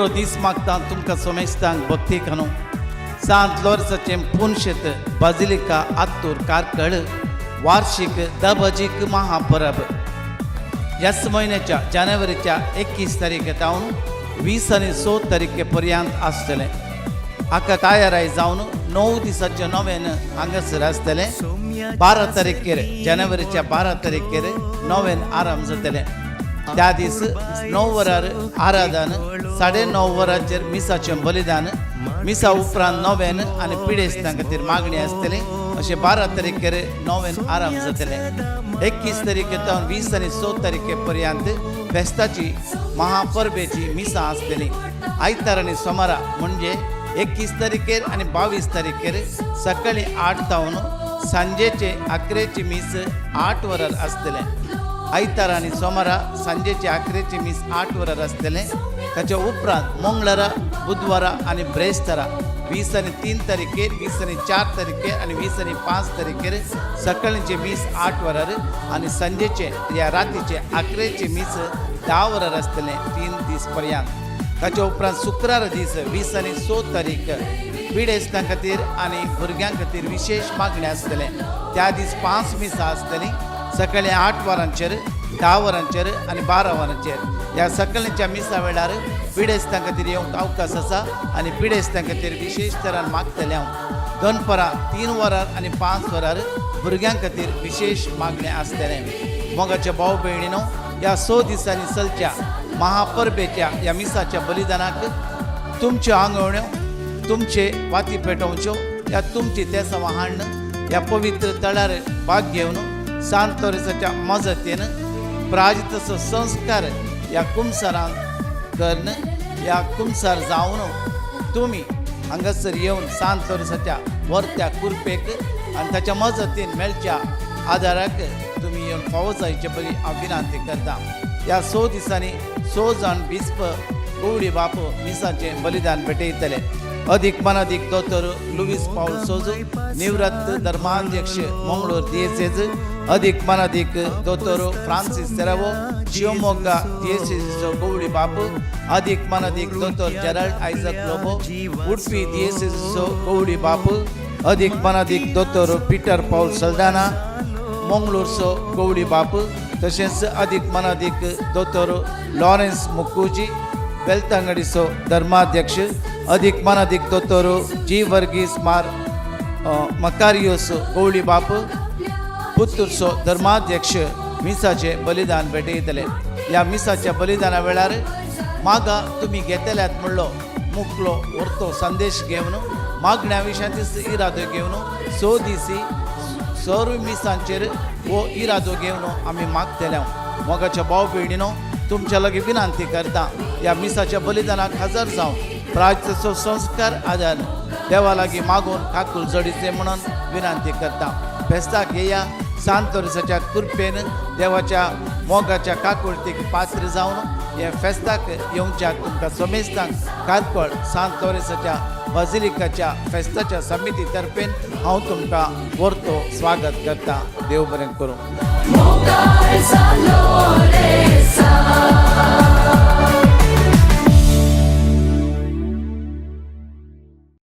बरो दीस मागता तुमकां सोमेस्तांक भक्ती खानू. सांत लोरसाचें पुनशेत बाजिलिका आत्तूर कार्कळ वार्षिक दबजीक महापरब ह्याच म्हयन्याच्या जानेवारीच्या 21 तारखे जावन 20 आनी 6 तारखे पर्यंत आसतलें. हाका तयाराय जावन 9 दिसाचें नोवेन हांगासर आसतलें. 12 तारखेर, जानेवारीच्या 12 तारखेर नोवेन आराम जातलें. त्या दीस 9 वरार आराधन, 9:30 वरांचेर मिसाचें बलिदान, मिसा उपरांत नोवेन आनी पिडेस्तां खातीर मागणी आसतली. अशें 12 तारखेर नोवेन आराम जातलें. 21 तारखे जावन 20 आनी 6 तारखे पर्यंत फेस्ताची महापरबेची मिसां आसतली. आयतार आनी सोमारा म्हणजे 21 तारखेर आनी 22 तारखेर सकाळी 8 जावन सांजेचे 11ची मीस 8 वरार आसतलें. आयतार आनी सोमारा सांजेचे 11ची मीस 8 वरार आसतलें. ताच्या उपरांत मंगळारा, बुधवारा आनी ब्रेस्तारा 20 आनी 3 तारखेर, 20 आनी 4 तारखेर आनी 20 आनी 5 तारखेर सकाळचे मीस 8 वरार आनी सांजेचे या रातीचे 11चे मीस 10 वरार आसतलें 3 दीस पर्यंत. ताच्या उपरांत शुक्रार दीस 20 आनी 6 तारीख पिडेस्तां खातीर आनी भुरग्यां खातीर विशेश मागणें आसतलें. त्या दीस 5 मिसां आसतलीं, सकाळी 8 वरांचेर, 10 वरांचेर आनी 12 वरांचेर. ह्या सकाळच्या मिसा वेळार पिडेस्तां खातीर येवंक अवकाश आसा आनी पिडेस्तां खातीर विशेश तरान मागतलें हांव. दनपरां 3 वरार आनी 5 वरार भुरग्यां खातीर विशेश मागणें आसतलें. मोगाच्या भाव भयणीनो, ह्या 6 दिसांनी चलच्या महापरबेच्या ह्या मिसाच्या बलिदानाक तुमच्यो आंगवण्यो, तुमचे वाती पेटोवच्यो या तुमची तेसां हाडून ह्या पवित्र तळार भाग घेवन सांत लोरेसाच्या मजतीन प्राजिताचो संस्कार ह्या कुमसारान करून, ह्या कुमसार जावन तुमी हांगासर येवन सांत लोरेसाच्या वर्त्या कुरपेक आनी ताच्या मजतीन मेळच्या आदाराक तुमी येवन फावो जायचे पयलीं हांव विनंती करता. ह्या 6 दिसांनी 6 जाण बिस्प गवळी बाप मिसाचें बलिदान भेटयतले. अधिक मनादीक दोतोर लुवीस पावल सोजू, निवृत्त धर्माध्यक्ष, मंगळूर दियेसेज. अधिक मनादीक दोतोर फ्रांसीस सेरावो, शिवमोग्गा दियेसेजीचो गवळी बाप. अधिक मनादीक दोतोर जेराल्ड आयजक लोबो, उडपी दियेसेजीचो गवळी बाप. अधिक मनादीक दोतोर पिटर पावल सल्दाना, मंगळूरचो गवळी बाप. तशेंच अधिक मनादीक दोतोर लॉरेन्स मुकुजी, बेलतांगडीचो धर्माध्यक्ष. अधिक मनादीक दोतोर जी वर्गीस मार मकारियोस, गवळी बाप, पुत्तूरचो धर्माध्यक्ष मिसाचें बलिदान भेटयतले. ह्या मिसाच्या बलिदाना वेळार मागा तुमी घेतल्यात म्हणलो मुकलो व्हरतो संदेश घेवन, मागण्या विशयांत इरादो घेवन 6 दिसी सर्व मिसांचेर हो इरादो घेवन आमी मागतले. मोगाच्या भाव भयणीनो, तुमच्या लागीं विनंती करता, ह्या मिसाच्या बलिदानाक हजर जावन प्रायश्चिताचो संस्कार आदार देवा लागीं मागून काकूल जडीचे म्हणून विनंती करता. फेस्ताक येया. सांत लोरेसाच्या कृपेन देवाच्या मोगाच्या काकुळतीक पात्र जावन हे फेस्ताक येवच्याक तुमकां समेस्तांक कार्कळ सांत लोरेसाच्या बाजिलिकाच्या फेस्ताच्या समिती तर्फेन हांव तुमकां व्हरतो स्वागत करता. देव बरें करूं. मोगाळ जालो रे सा.